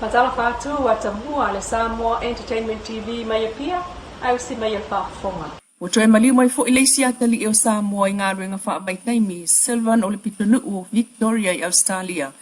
Faatalofa atu ua tamua le Samoa Entertainment TV mai Apia ae usi mai le faafofoga. Ua toe maliu mai foi le isi atalii o Samoa i galuega faavaitaimi, Sylvan o le pitonuu o Victoria i Ausetalia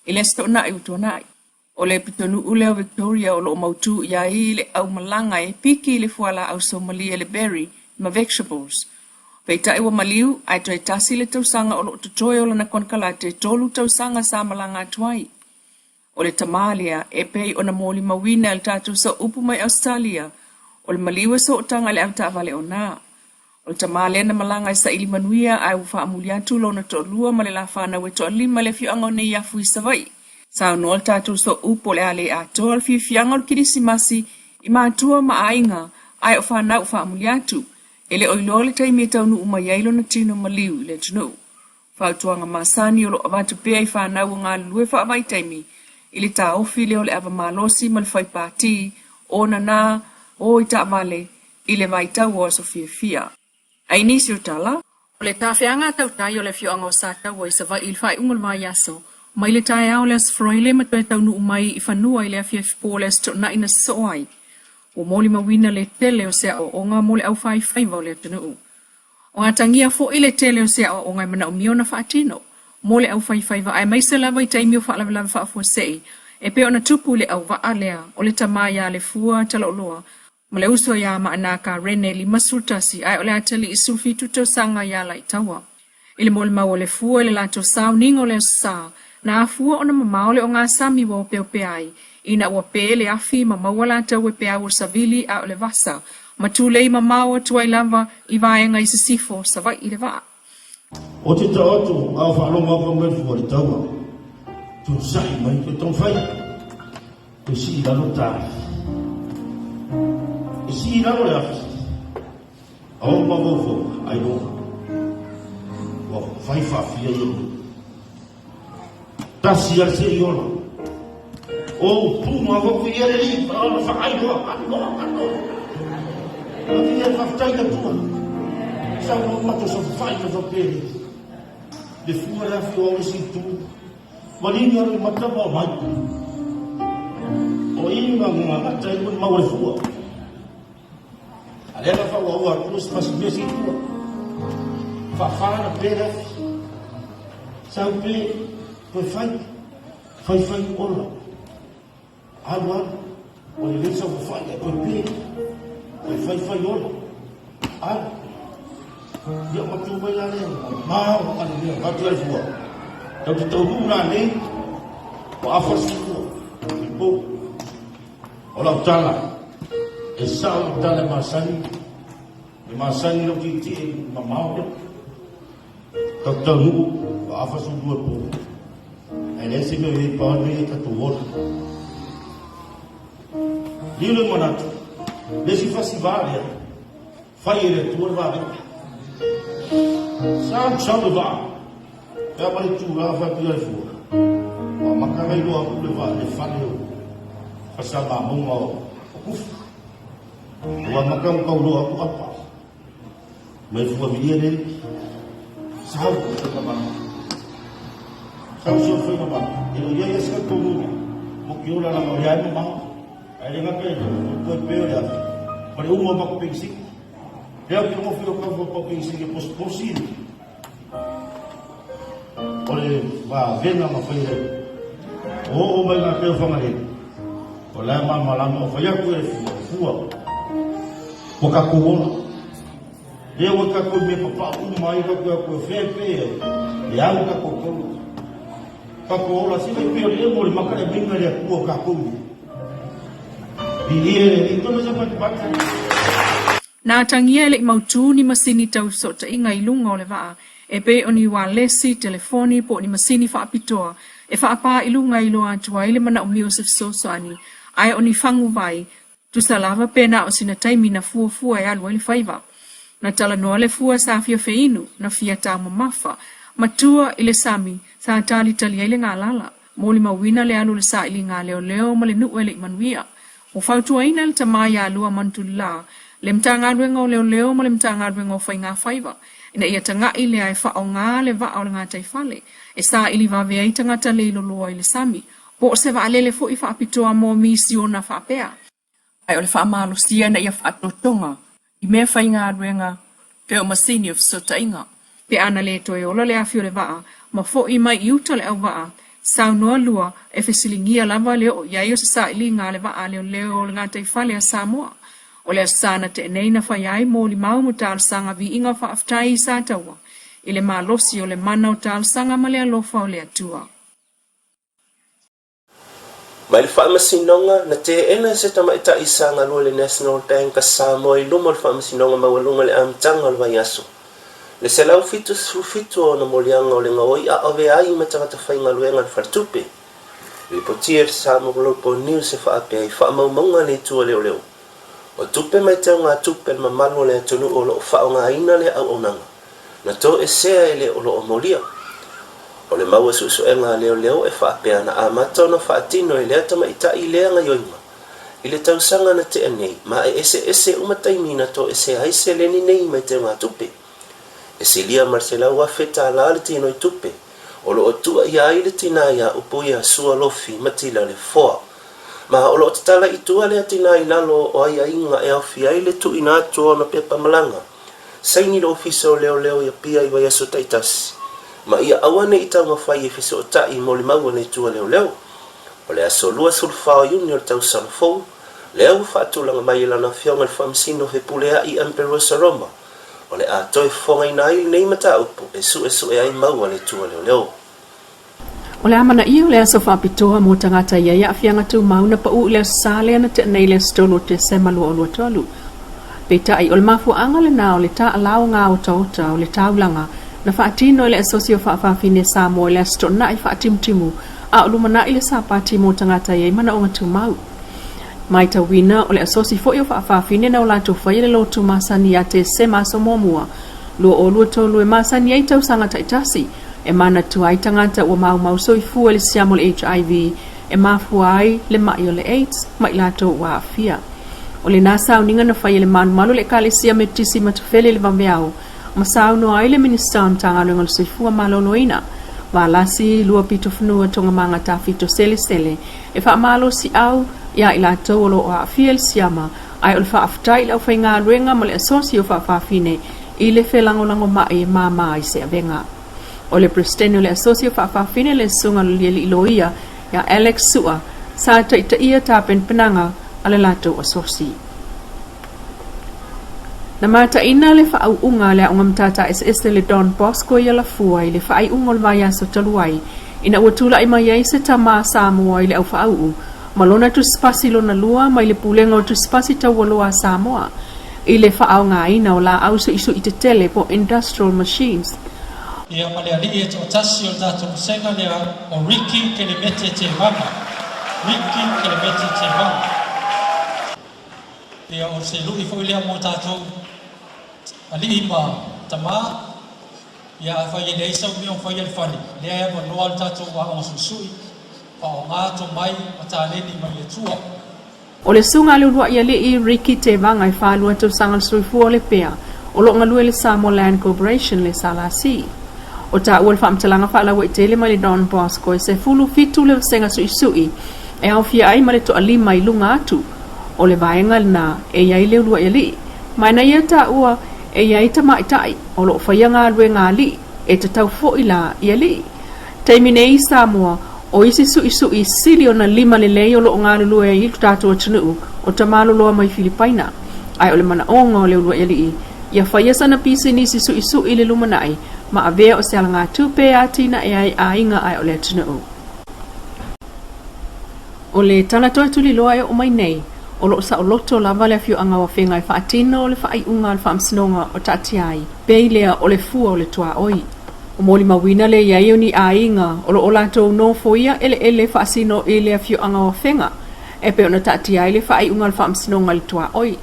i le Aso Toonai ua tuanai. O le pitonuu lea o Victoria o lo o mautu i ai le aumalaga e piki i le fualaau Somalia le berry ma vegetables. Peitai ua maliu, ae toe tasi le tausaga o lo o totoe o lana konekarate e tolu tausaga sa malaga atu ai. O le tama lea e pei ona molimauina e le tatou sooupu mai Ausetalia, o le maliu e sootaga i le avetaavale ona. O le tama lea na malaga e saili manuia ae ua faamuli atu lona toalua ma le la fanau e toalima i le afioaga o Neiafu i Savaii. Saunoa le tatou sooupu o le a le atoa le fiafiaga o le Kerisimasi i matua ma aiga ae o fanau faamuli atu. E le o iloa le taimi e taunuu mai ai lona tino maliu i le atunuu. Fautuaga masani o lo o avatu pea i fanau o galulue faavaitaimi i le taofi lea o le ava malosi ma le fai pati ona na o i taavale i le vaitau o aso fiafia. Ai nisi o tala, o le tafeaga a tautai o le afioaga o Sataua i Savaii i le faaiuga o le vaiaso, mai le taeao o le Aso Faraile ma toe taunuu mai i fanua i le afiafi po o le Aso Toonai na sosoo ai. Ua molimauina le tele o se aoaoga mo le aufaifaiva o le atunuu. O atagia foi le tele o se aoaoga e manaomia ona faatino mo le aufaifaiva aemaise lava i taimi o faalavelave faafuasei e pei ona tupu i le auvaa lea o le tama ia Lefua Talaoloa ma le uso ia Maanaa Karene, 51, ae o le atalii 17 tausaga ia Laitaua. I le molimau a Lefua i le latou sauniga o le Aso Sa, na afua ona mamao le ogasami ua opeopea ai, ina ua pe le afi ma maua latou e peau o savili a o le vasa, ma tulei mamao atu ai lava i vaega i sisifo o Savaii i le vaa. O te taoto a o faalogo atu mai fua le taua. Tuusai mai toe taumafai. Toe sii i lalo le taafi. E sii i lalo le afi. A o mafaufauga, ailoga. Ua fai faafia ia mea. Tasi a le sei ola. O upu ma foku ia le lii, ona whaailoa, aloa, aloa. A ia whaftai na tua. Sa mo mato sa whai na whapere. Le fua le afi o au si tu. Malini alu i mata ma o mai. O i nga nga ngata i mau le fua. A lea na whauaua atu si masi mea si tua. Whawhana pe le afi. Sau pe, toe fai, fai fai ola. Alu alu, o le lei sau fai e toe pe, toe fai fai ola. Alu. Ia ma tu mai la lea, mao a le mea, vatu ai fua. Tau te taunuu la nei, ua afa si tua, i po. O lau tala, e sao lau tala e masani, e masani lau tietie mamao lea. Tau taunuu, ua afa su lua po. Ae leai se mea o i ai pau le mea ia tatou ola. Lilo le manatu, le isi fasi vā lea, fai e le Atua le vavea. Sau sau le vaa, pe a ma le tulaga fai atu ia le fua. Ua amata ona iloa atu le vaa le fale o Fasamamauga o Kufu. Ua amata ona tauloa atu apa. Mai fua viia le sau faiga mana. Sau sau faiga mana. E lo ia ia se tonu mo ki ola la mo ia mo mau. Ai le ngake o koe pe o le afi. Ma le uma ma ko pensi. Lea ki mo fio ka fo pensi ke pos posi. O le va vena ma fai le. O o mai ngā keo whangarei. O la ma malama o fai atu e fua, fua. Ko kakou ola. Lea ua kakou mea papao uma ai kakou e koe fe pe e au kakou tolu. Kakou ola sila i pe o le emo le maka le minga le atua kakou ni. Vilia le ni tona sa pati pati. Na atagia e le i mautū ni masini tau fesootaiga i luga o le vaa, e pei o ni ualesi, telefoni, po o ni masini faapitoa e faapā i luga e iloa atu ai le manaomia o se fesoasoani, ae o ni faguvai, Tusa lava pe na o sina taimi na fuafua e alu ai le faiva. Na talanoa le fua sa fia feinu, na fia taumamafa, matua i le sami, sa talitali ai le galala. Molimauina le alu o le sailiga leoleo ma le nuu e le i manuia. Ua fautuaina le tama ia Lua Manutulila, le Matagaluega o Leoleo ma le Matagaluega o Faiga Faiva, ina ia taga'i lea e faaaoga le vaa o le gataifale e saili vave ai tagata leiloloa i le sami. Po o se vaalele foi faapitoa mo misiona faapea. Ae o le faamalosia ina ia faatotoga i meafaigaluega pei o masini o fesootaiga. Pe a na le toe ola le afi o le vaa ma fo'i mai i uta le auvaa, saunoa lua e fesiligia lava le oo i ai o se sailiga a le vaa leoleo o le gataifale a Samoa. O le Aso Sa na tea nei na faia ai molimau ma talosaga viiga faafetai i Sataua i le malosi o le mana o talosaga ma le alofa o le Atua. Mai le Faamasinoga, na teena e se tamaitai sa galue i le National Bank a Samoa i luma o le Faamasinoga Maualuga i le amataga o le vaiaso, le 177 o ona moliaga o le gaoi a avea ai ma tagata faigaluega a le Faletupe. Lipotia e le Samoa Global News e faapea i faamaumauga a le Itu a Leoleo, o tupe mai teugatupe a le mamalu o le atunuu o lo o faaaogaina lea auaunaga. Na toesea e le o lo o molia. O le maua suesuega a leoleo e faapea na amata ona faatino e lea tamaitai lea gaioiga i le tausaga na tea nei ma e eseese uma taimi na toesea ai seleni nei mai teugatupe. E silia ma le $100,000 le tinoi tupe o lo o tuuaia ai le tinā iā Upuia Sua Lofi Matila Lefoa. Ma o lo o tatala i tua lea tinā i lalo o aiaiga e aofia ai le tuuina atu o ona pepa malaga. Saini le Ofisa o Leoleo i Apia i vaiaso taitasi, ma ia aua ne i taumafai e fesootai mo le mau a le Itu a Leoleo. O le aso 24 o Iuni o le tausaga fou, lea ua faatulaga mai e Lana Afioga i le Faamasino Fepuleai Amperosa Roma, o le a toe fofogaina ai lenei mataupu e suesue ai mau a le Itu a Leoleo. O le amanaia o le aso faapitoa mo tagata i ai aafiaga tumau na pau i le Aso Sa lea na tea nei i le aso 3 o Tesema 2023. Peitai, o le mafuaaga lena o le taalao gaotaota o le taulaga na faatino e le Asosi o Faafafine Samoa i le Aso Toonai faatimutimu a o lumanai le Sapati mo tagata i ai manaoga tumau. Maitauina, o le Asosi foi o Faafafine na o latou faia le lotu masani ia Tesema aso muamua 2023 e masani ai tausaga taitasi e manatua ai tagata ua maumau soifua i le siama o le HIV e mafua ai le ma'i o le AIDS ma i latou ua aafia. O lena sauniga na fai e le malumalu o le Ekalesia Metotisi Matafele i le vaveao ma saunoa ai le Minisita o le Matagaluega o le Soifua Maloloina, Valasi Luapitofanua Togamanga Tafito Selesele e faamalosiau iā i latou o lo o aafia i le siama ae o le faafetai i le aufaigaluega ma le asosi o faafafine i le felagolagomai e māmā ai se avega. O le Peresetene o le Asosi o Faafafine le Susuga Lolielii Loia ia Alex Sua sa taitaia tapenapenaga a le latou asosi. Na mataina le faauuga a le Aoga Matata Eseese le Don Bosco i Alafua i le faaiuga o le vaiaso talu ai ina ua tulai mai ai se tama Samoa i le aufaauu ma lona tusipasi lona lua mai le Pulega o Tusipasi Taualoa a Samoa i le faaaogaina o laau suisui tetele po industrial machines. Ia ma le Alii e toatasi o le tatou vasega lea o Ricky Kelemete Tevaga. Ricky Kelemete Tevaga. Ia o se lui foi lea mo tatou alii ma tama. Ia afai e leai sau mea o faia i le fale, lea e avanoa le tatou aoga suisui, faaaoga tomai ma taleni mai le Atua. O le susuga a le uluai alii Ricky Tevaga e 42 tausaga le soifua o Lepea, o lo o galue i le Samoa Land Corporation, le SLC. O taua le faamatalaga faalauaitele mai le Don Bosco e 17 le vasega suisui e aofia ai ma le toalima i luga atu o le vaega lena e i ai le uluai alii. Ma na ia taua e i ai tamaitai o lo o faia galuega alii e tatau foi la i alii. Taimi nei i Samoa, o isi suisui sili ona lima lelei o lo o galulue ai i lo tatou atunuu o tamaloloa mai Filipaina. Ae o le manaoga o le uluai alii, ia faia sana pisinisi suisui i le lumanai ma avea o se alagatupe e atinae ai aiga ae o le atunuu. O le tala toe tuliloa e oo mai nei, o lo o saoloto lava le afioaga o Afega e faatino le faaiuga a le Faamasinoga o taatia ai pei lea o le fua o le tuaoi. O molimauina le i ai o ni aiga o lo o latou nofoia eleele faasino i le afioaga o Afega e pei ona taatia ai le faaiuga a le Faamasinoga i le tuaoi.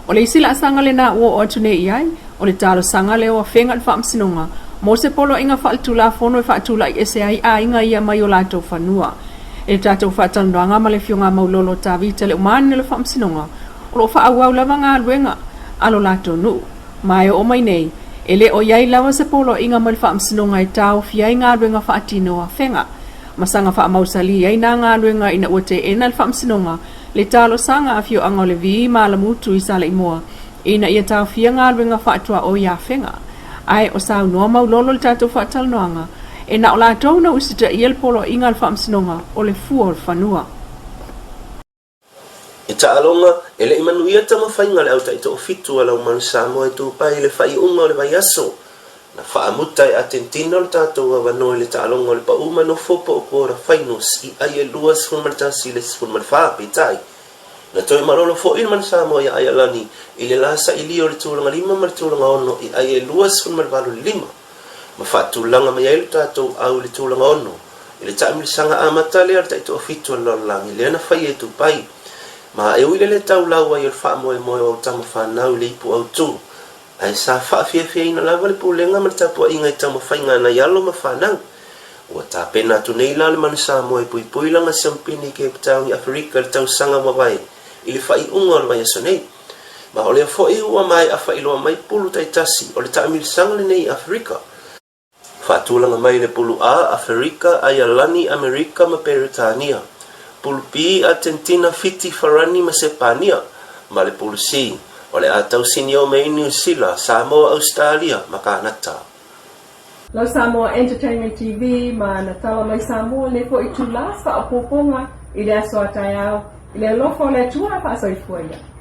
O le isi laasaga lena ua oo atu nei i ai, o le talosaga lea o Afega i le Faamasinoga mo se poloaiga faaletulafono e faatulai ese ai aiga ia mai o latou fanua. I le tatou faatalanoaga ma le Afioga Maulolo Tavita Leumane o le Faamasinoga, o lo o faaauau lava galuega a lo latou nuu. Ma e oo mai nei, e le o i ai lava se poloaiga mai le Faamasinoga e taofia ai galuega faatino a Afega. ma saga faamausali ai nā galuega ina ua teena e le Faamasinoga le talosaga a afioaga o Levi ma Alamutu i Saleimoa ina ia taofia galuega faatuaoi i Afega. Ae o saunoa maulolo i le tatou faatalanoaga, e na o latou na usitaia le poloaiga a le Faamasinoga o le fua o le fanua. I taaloga, e le i manuia taumafaiga a le au taitoafitu a Laumanu Samoa i Dubai i le faaiuga o le vaiaso. Na faamuta e Atentina lo tatou avanoa i le taaloga o le pau ma nofo po o quarter finals i ai e 21 i le 14, peitai, na toe malolo foi le Manu Samoa ia Aialani i le la sailia o le tulaga lima ma le tulaga ono i ai e 28 i le lima, ma faatulaga mai ai lo tatou au i le tulaga ono. I le taamilosaga amata lea o le taitoafitu a le lalolagi lea na faia i Dubai, ma e ui le le taulau ai o le faamoemoe o au tama fanau i le ipu autu, ae sa faafiafiaina lava le pulega ma le tapuaiga i taumafaiga a nai alo ma fanau. Ua tapena atu nei la le Manu Samoa e puipui lana siampini i Cape Town i Aferika i le tausaga ua mavae i le faaiuga o le vaiaso nei. Ma o lea foi ua maea faailoa mai pulu taitasi o le taamilosaga lenei i Aferika. Faatulaga mai le Pulu A, Aferika, Aialani, Amerika ma Peretania, Pulu B, Atentina, Fiti, Farani ma Sepania, ma le Pulu C, o le a tausini mai ai Niu Sila, Samoa, Ausetalia ma Kanata. Lau Samoa Entertainment TV ma na tala mai Samoa le foi itula faaopoopoga i le aso a taeao i le alofa o le Atua faasoifua ia.